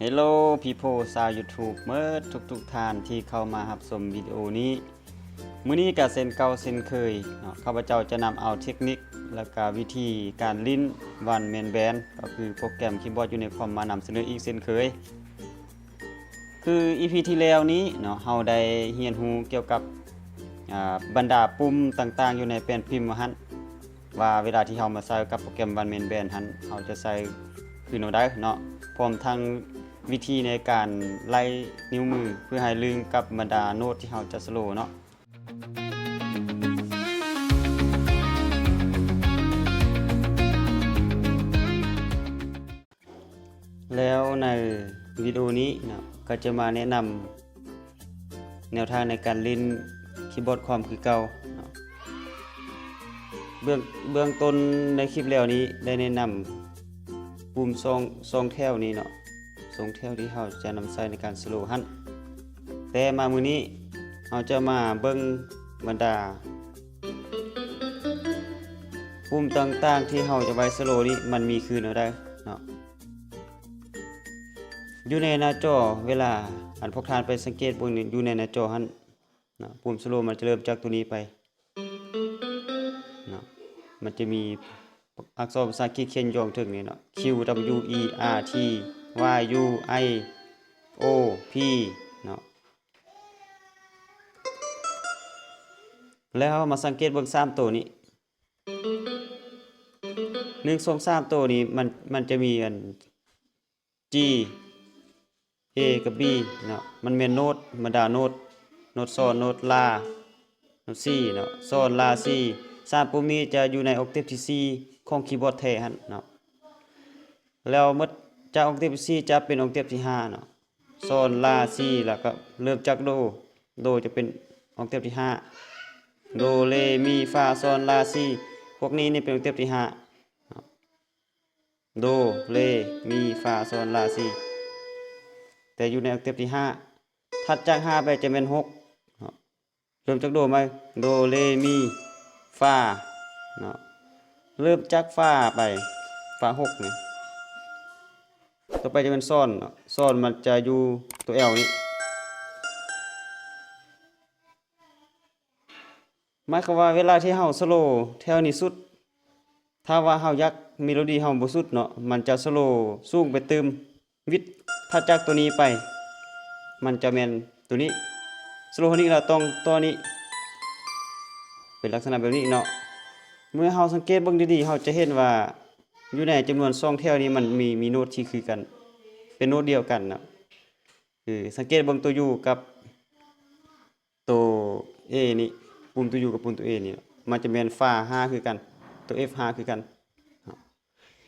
Hello people ຊາວ YouTube ເໝິດທຸກໆທ່ານທີ່ເຂົ້າມາຮັບຊົມວິດີໂອນີ້. ມື້ນີ້ກໍເຊັ່ນເກົ່າເຊັ່ນເຄີຍເນາະ, ຂ້າພະເຈົ້າຈະນຳເອົາເທັກນິກ ແລະກະວິທີການຫຼິ້ນ One Man Band ກໍຄືໂປຣແກຣມຄີບອດຢູ່ໃນຄອມມານຳສະເໜີອີກເຊັ່ນເຄີຍ. ຄືອີພີທີ່ແລ້ວນີ້ເນາະ ເຮົາໄດ້ຮຽນຮູ້ກ່ຽວກັບ ອາ ບັນດາປຸ່ມຕ່າງໆຢູ່ໃນແປ້ນພິມຫັ້ນ ວ່າເວລາທີ່ເຮົາມາໃຊ້ກັບໂປຣແກຣມ One Man Band ຫັ້ນ ເຮົາຈະໃຊ້ຄືແນວໃດເນາະ, ພ້ອມທັງວິທີໃນການໄລ່ນິ້ວມື ເພື່ອໃຫ້ລຶ້ງກັບບັນດາໂນດທີ່ເຮົາຈະສະໂລເນາະ. ແລ້ວໃນວິດີໂອນີ້ເນາະ ກໍຈະມາແນະນຳແນວທາງໃນການຫຼິ້ນຄີບອດຄອມຄືເກົ່າເນາະ. ເບື້ອງ ເບື້ອງຕົ້ນໃນຄລິບແລ້ວນີ້ໄດ້ແນະນຳປຸ່ມສອງ ສອງແຖວນີ້ເນາະ, ສອງແຖວທີ່ເຮົາຈະນຳໃຊ້ໃນການສະໂລຫັ້ນ. ແຕ່ມາມື້ນີ້ເຮົາຈະມາເບິ່ງບັນດາ ປຸ່ມຕ່າງໆທີ່ເຮົາຈະໄວ້ສະໂລນີ້ ມັນມີຄືແນວໃດເນາະ. ຢູ່ໃນໜ້າຈໍ ເວລາອັນພວກທ່ານໄປສັງເກດເບິ່ງຢູ່ໃນໜ້າຈໍຫັ້ນເນາະ, ປຸ່ມສະໂລມັນຈະເລີ່ມຈາກຕົວນີ້ໄປເນາະ, ມັນຈະມີອັກສອນພາສາອັງກິດຂຽນຢູ່ເທິງນີ້ເນາະ, Q W E R T Y U I O P ເນາະ. ແລ້ວເຮົາມາສັງເກດເບິ່ງສາມໂຕນີ້ ໜຶ່ງ ສອງ ສາມໂຕນີ້ ມັນ ມັນຈະມີອັນ G A ກັບ B ເນາະ, ມັນແມ່ນໂນດ ບັນດາໂນດ ໂນດຊອນ ໂນດລາ ໂນດຊີເນາະ, ຊອນ ລາ ຊີ. ສາມປຸ່ມນີ້ຈະຢູ່ໃນອອກເຕັບທີສີ່ຂອງຄີບອດແທ້ຫັ້ນເນາະ. ແລ້ວໝົດຈາກອອກເຕັບທີສີ່ຈະເປັນອອກເຕັບທີຫ້າເນາະ, ຊອນ ລາ ຊີ ແລ້ວກໍເລີ່ມຈາກໂດ, ໂດຈະເປັນອອກເຕັບທີຫ້າ, ໂດ ເລ ມີ ຟາ ຊອນ ລາ ຊີ. ພວກນີ້ນີ້ເປັນອອກເຕັບທີຫ້າເນາະ, ໂດ ເລ ມີ ຟາ ຊອນ ລາ ຊີ ແຕ່ຢູ່ໃນອອກເຕັບທີຫ້າ. ຖັດຈາກຫ້າໄປຈະແມ່ນຫົກເນາະ, ເລີ່ມຈາກໂດໃໝ່ ໂດ ເລ ມີ ຟາເນາະ, ເລີ່ມຈາກຟາໄປ ຟາຫົກນີ້. ຕໍ່ໄປຈະແມ່ນຊອນເນາະ, ຊອນມັນຈະຢູ່ຕົວ L ນີ້. ໝາຍຄວາມວ່າເວລາທີ່ເຮົາສະໂລແຖວນີ້ສຸດ, ຖ້າວ່າເຮົາຢາກເມໂລດີເຮົາບໍ່ສຸດເນາະ, ມັນຈະສະໂລສູງໄປຕື່ມ, ວິດຖັດຈາກຕົວນີ້ໄປ ມັນຈະແມ່ນຕົວນີ້, ສະໂລເທົ່ານີ້ລະຕ້ອງຕໍ່ນີ້, ເປັນລັກສະນະແບບນີ້ເນາະ. ເມື່ອເຮົາສັງເກດເບິ່ງດີໆ ເຮົາຈະເຫັນວ່າຢູ່ໃນຈຳນວນສອງແຖວນີ້ ມັນມີ ມີໂນດທີ່ຄືກັນ, ເປັນໂນດດຽວກັນເນາະ. ຄືສັງເກດເບິ່ງຕົວ U ກັບ ໂຕ A ນີ້, ປຸ່ມໂຕ U ກັບປຸ່ມໂຕ A ນີ້ ມັນຈະແມ່ນຟາຫ້າຄືກັນ, ໂຕ F ຫ້າຄືກັນ.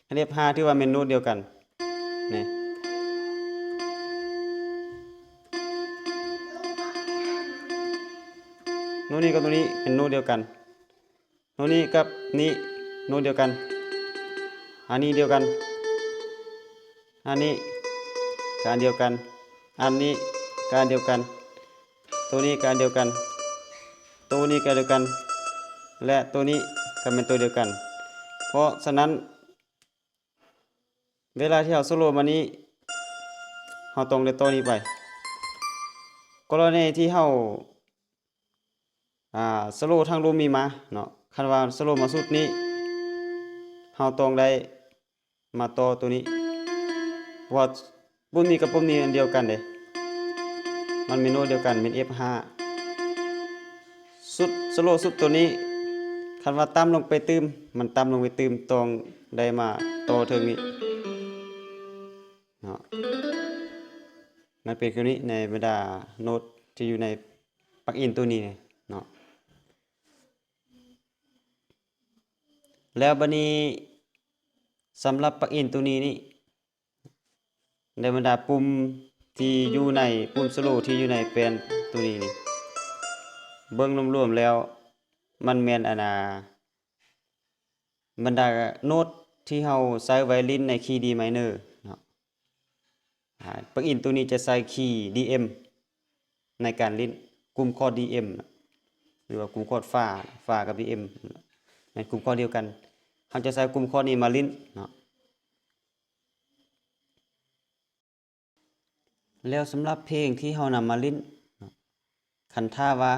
ຄັນ F ຫ້າ ຖືວ່າແມ່ນໂນດດຽວກັນນີ້, ໂນດນີ້ກັບໂຕນີ້ເປັນໂນດດຽວກັນ. ໂນດນີ້ກັບນີ້ໂນດດຽວກັນ, ອັນນີ້ດຽວກັນ, ອັນນີ້ກະອັນດຽວກັນ, ອັນນີ້ກະອັນດຽວກັນ, ໂຕນີ້ກະອັນດຽວກັນ, ໂຕນີ້ກະອັນດຽວກັນ ແລະ ໂຕນີ້ກະແມ່ນໂຕດຽວກັນ. ເພາະສະນັ້ນ ເວລາທີ່ເຮົາສະໂລມານີ້ ເຮົາຕ້ອງໄດ້ຕໍ່ນີ້ໄປ. ກໍລະນີທີ່ເຮົາ ອາ ສະໂລທາງລຸ່ມນີ້ມາເນາະ, ຄັນວ່າສະໂລມາສຸດນີ້ ເຮົາຕ້ອງໄດ້ມາຕໍ່ໂຕນີ້ ເພາະວ່າປຸ່ມນີ້ກັບປຸ່ມນີ້ອັນດຽວກັນເດ້, ມັນແມ່ນໂນດດຽວກັນ ແມ່ນ F ຫ້າ. ສຸດ ສະໂລສຸດໂຕນີ້ ຄັນວ່າຕ່ຳລົງໄປຕື່ມ ມັນຕ່ຳລົງໄປຕື່ມ ຕ້ອງໄດ້ມາຕໍ່ເທິງນີ້ເນາະ. ມັນເປັນຄືນີ້ໃນບັນດາໂນດທີ່ຢູ່ໃນ plug-in ໂຕນີ້ເນາະ. ແລ້ວບັດນີ້ ສຳລັບ plug-in ໂຕນີ້ນີ້ ໃນບັນດາປຸ່ມທີ່ຢູ່ໃນ ປຸ່ມສະໂລທີ່ຢູ່ໃນແປ້ນໂຕນີ້ນີ້ ເບິ່ງລວມໆແລ້ວ ມັນແມ່ນ ອັນນ່າ ບັນດາໂນດທີ່ເຮົາໃຊ້ໄວ້ຫຼິ້ນໃນຄີດີໄມເນີເນາະ. ອາ plug-in ໂຕນີ້ຈະໃຊ້ຄີດີເອັມໃນການຫຼິ້ນ ກຸ່ມຄອດດີເອັມ ຫຼືວ່າກຸ່ມຄອດຟາ ຟາກັບດີເອັມ ແມ່ນກຸ່ມຄອດດຽວກັນ, ເຮົາຈະໃຊ້ກຸ່ມຄອດນີ້ມາຫຼິ້ນເນາະ. ແລ້ວສຳລັບເພງທີ່ເຮົານຳມາຫຼິ້ນເນາະ ຄັນຖ້າວ່າ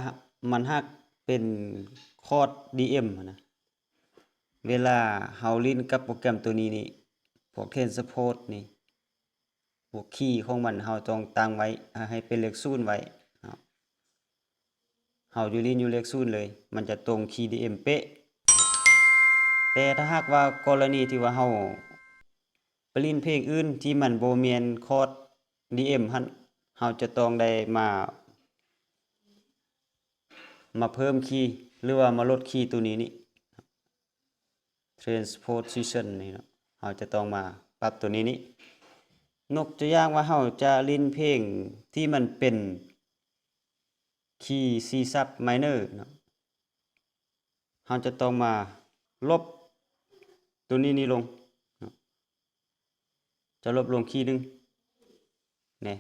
ມັນຫາກເປັນຄອດດີເອັມຫັ້ນນະ ເວລາເຮົາຫຼິ້ນກັບໂປຣແກຣມໂຕນີ້ນີ້ ພວກ transpose ນີ້ ພວກຄີຂອງມັນເຮົາຕ້ອງຕັ້ງໄວ້ໃຫ້ເປັນເລກສູນໄວ້ເນາະ. ເຮົາຢູ່ຫຼິ້ນຢູ່ເລກສູນເລີຍ ມັນຈະຕົງຄີດີເອັມເປະ. ແຕ່ຖ້າຫາກວ່າກໍລະນີທີ່ວ່າເຮົາໄປຫຼິ້ນເພງອື່ນທີ່ມັນບໍ່ແມ່ນຄອດດີເອັມຫັ້ນ ເຮົາຈະຕ້ອງໄດ້ມາ ມາເພີ່ມຄີ ຫຼືວ່າມາລົດຄີໂຕນີ້ນີ້ transposition ນີ້ເນາະ ເຮົາຈະຕ້ອງມາປັບໂຕນີ້ນີ້. ຍົກຕົວຢ່າງວ່າເຮົາຈະຫຼິ້ນເພງທີ່ມັນເປັນຄີ C sharp minor ເນາະ ເຮົາຈະຕ້ອງມາລົບໂຕນີ້ນີ້ລົງເນາະ ຈະລົບລົງຄີໜຶ່ງແນ່.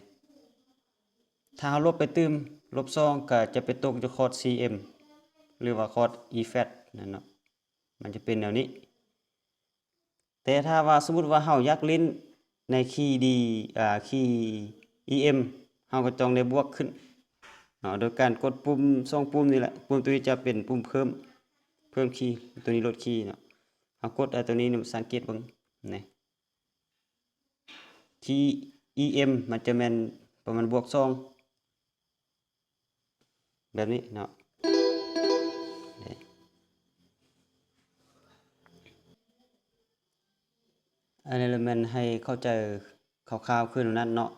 ຖ້າເຮົາລົບໄປຕື່ມ ລົບສອງ ກໍຈະໄປຕົກຢູ່ຄອດ C M ຫຼືວ່າຄອດ E flat ນັ້ນເນາະ ມັນຈະເປັນແນວນີ້. ແຕ່ຖ້າວ່າສົມມຸດວ່າເຮົາຢາກຫຼິ້ນໃນຄີດີ ອ່າ ຄີ E M ເຮົາກໍຕ້ອງໄດ້ບວກຂຶ້ນເນາະ ໂດຍການກົດປຸ່ມສອງປຸ່ມນີ້ແຫຼະ. ປຸ່ມຕົວນີ້ຈະເປັນປຸ່ມເພີ່ມ ເພີ່ມຄີ ຕົວນີ້ລົດຄີເນາະ. ເຮົາກົດເອົາຕົວນີ້ ສັງເກດເບິ່ງນີ້ ທີ່ E M ມັນຈະແມ່ນປະມານບວກສອງ ແບບນີ້ເນາະ. ອັນນີ້ລະແມ່ນໃຫ້ເຂົ້າໃຈຄ່າວໆຄືນັ້ນເນາະ.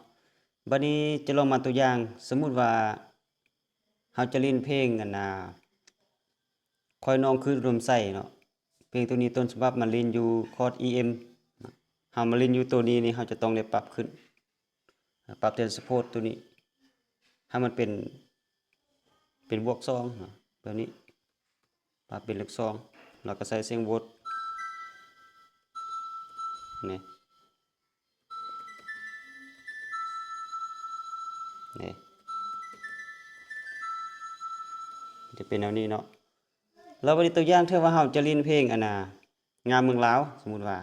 ບັດນີ້ຈະລອງມາຕົວຢ່າງ ສົມມຸດວ່າເຮົາຈະຫຼິ້ນເພງ ອັນນ່າ ຂ້ອຍນ້ອງຄືອຸດົມໄຊເນາະ. ເພງໂຕນີ້ຕົ້ນສະບັບມັນຫຼິ້ນຢູ່ຄອດ E M ເຮົາມາຫຼິ້ນຢູ່ໂຕນີ້ນີ້ ເຮົາຈະຕ້ອງໄດ້ປັບຂຶ້ນ ປັບ transpose ໂຕນີ້ໃຫ້ມັນເປັນ ເປັນບວກສອງເນາະ ແບບນີ້ ປັບເປັນເລກສອງ ແລ້ວກໍໃສ່ສຽງໂຫວດນີ້ ນີ້ ຈະເປັນແນວນີ້ເນາະ. ແລ້ວບັດນີ້ຕົວຢ່າງ ເທື່ອວ່າເຮົາຈະຫຼິ້ນເພງ ອັນນ່າ ງາມເມືອງລາວ ສົມມຸດວ່າ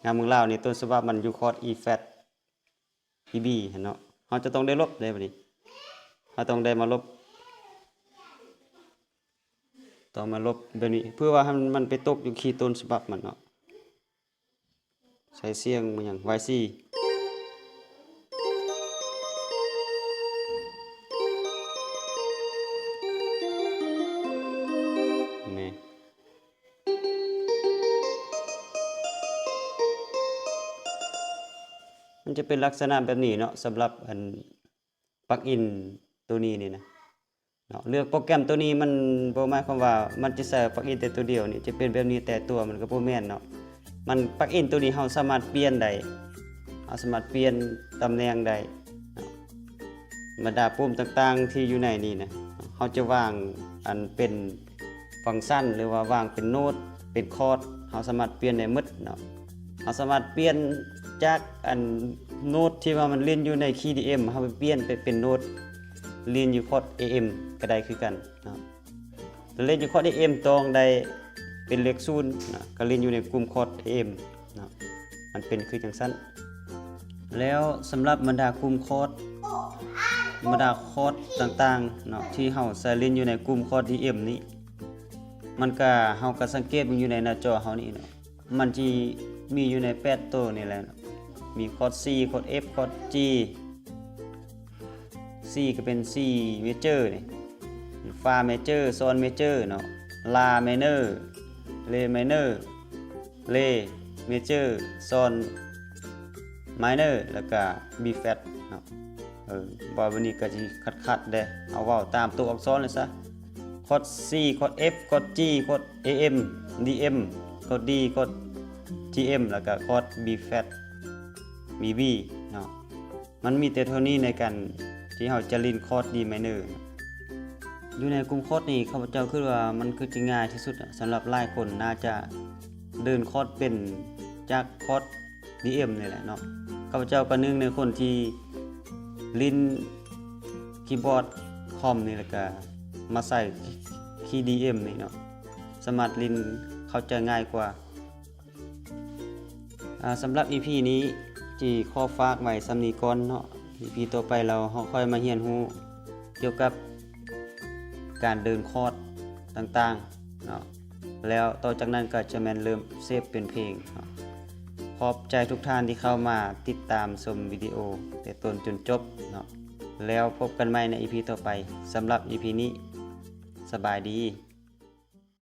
ງາມເມືອງລາວນີ້ ຕົ້ນສະບັບມັນຢູ່ຄອດ E flat E B ຫັ້ນເນາະ ເຮົາຈະຕ້ອງໄດ້ລົບເດ້ບັດນີ້ ເຮົາຕ້ອງໄດ້ມາລົບ ຕ້ອງມາລົບແບບນີ້ ເພື່ອວ່າໃຫ້ມັນ ມັນໄປຕົກຢູ່ຄີຕົ້ນສະບັບມັນເນາະ. ໃສ່ສຽງຫຍັງ Y C ນີ້ ມັນຈະເປັນລັກສະນະແບບນີ້ເນາະ ສຳລັບອັນ ປລັກອິນໂຕນີ້ນີ້ນະເນາະ. ເລືອກໂປຣແກຣມໂຕນີ້ ມັນບໍ່ໝາຍຄວາມວ່າມັນຈະໃສ່ປລັກອິນແຕ່ໂຕດຽວນີ້ ຈະເປັນແບບນີ້ແຕ່ຕົວ ມັນກໍບໍ່ແມ່ນເນາະ. ມັນ ປລັກອິນໂຕນີ້ເຮົາສາມາດປ່ຽນໄດ້ ເຮົາສາມາດປ່ຽນຕຳແໜ່ງໄດ້ເນາະ. ບັນດາປຸ່ມຕ່າງໆທີ່ຢູ່ໃນນີ້ນະ ເຮົາຈະວາງອັນເປັນ ຟັງຊັນ ຫຼືວ່າວາງເປັນໂນດ ເປັນຄອດ ເຮົາສາມາດປ່ຽນໄດ້ໝົດເນາະ. ເຮົາສາມາດປ່ຽນຈາກອັນໂນດທີ່ວ່າມັນຫຼິ້ນຢູ່ໃນຄີດີເອັມ ເຮົາໄປປ່ຽນໄປເປັນໂນດຫຼິ້ນຢູ່ຄອດເອເອັມກໍໄດ້ຄືກັນເນາະ. ແລະ ຫຼິ້ນຢູ່ຄອດເອເອັມຕ້ອງໄດ້ເປັນເລກສູນເນາະ ກໍຫຼິ້ນຢູ່ໃນກຸ່ມຄອດເອເອັມເນາະ ມັນເປັນຄືຈັ່ງຊັ້ນ. ແລ້ວສຳລັບບັນດາກຸ່ມຄອດ ບັນດາຄອດຕ່າງໆເນາະ ທີ່ເຮົາໃຊ້ຫຼິ້ນຢູ່ໃນກຸ່ມຄອດດີເອັມນີ້ ມັນກະ ເຮົາກະສັງເກດເບິ່ງຢູ່ໃນໜ້າຈໍເຮົານີ້ເນາະ ມັນຊິມີຢູ່ໃນແປດໂຕນີ້ແຫຼະເນາະ. ມີຄອດຊີ ຄອດເອັຟ ຄອດຈີ ຊີກະເປັນຊີເມເຈີນີ້ ຟາເມເຈີ ຊອນເມເຈີເນາະ ລາໄມເນີ ເລໄມເນີ ເລເມເຈີ ຊອນໄມເນີ ແລ້ວກະບີແຟດເນາະ. ເອີ ເວົ້າແບບນີ້ກໍຊິຂັດໆແດ່ ເອົາເວົ້າຕາມຕົວອັກສອນເລີຍຊະ ຄອດຊີ ຄອດເອັຟ ຄອດຈີ ຄອດເອເອັມ ດີເອັມ ຄອດດີ ຄອດຈີເອັມ ແລ້ວກະຄອດບີແຟດ ບີບີເນາະ. ມັນມີແຕ່ເທົ່ານີ້ໃນການທີ່ເຮົາຈະຫຼິ້ນຄອດດີໄມເນີ. ຢູ່ໃນກຸ່ມຄອດນີ້ ຂ້າພະເຈົ້າຄິດວ່າມັນຄືຈະງ່າຍທີ່ສຸດ ສຳລັບຫຼາຍຄົນໜ້າຈະເດີນຄອດເປັນຈາກຄອດດີເອັມນີ້ແຫຼະເນາະ. ຂ້າພະເຈົ້າກໍໜຶ່ງໃນຄົນທີ່ຫຼິ້ນຄີບອດຄອມນີ້ ແລ້ວກະມາໃສ່ຄີດີເອັມນີ້ເນາະ ສາມາດຫຼິ້ນເຂົ້າໃຈງ່າຍກວ່າ. ອາ ສຳລັບອີພີນີ້ ຈີຂໍຝາກໄວ້ສ່ຳນີ້ກ່ອນເນາະ. ອີພີຕໍ່ໄປ ລາວເຮົາຄ່ອຍມາຮຽນຮູ້ກ່ຽວກັບການເດີນຄອດຕ່າງໆເນາະ ແລ້ວຕໍ່ຈາກນັ້ນກໍຈະແມ່ນເລີ່ມເສບເປັນເພງເນາະ. ຂອບໃຈທຸກທ່ານທີ່ເຂົ້າມາຕິດຕາມຊົມວິດີໂອແຕ່ຕົ້ນຈົນຈົບເນາະ ແລ້ວພົບກັນໃໝ່ໃນອີພີຕໍ່ໄປ. ສຳລັບອີພີນີ້ ສະບາຍດີ.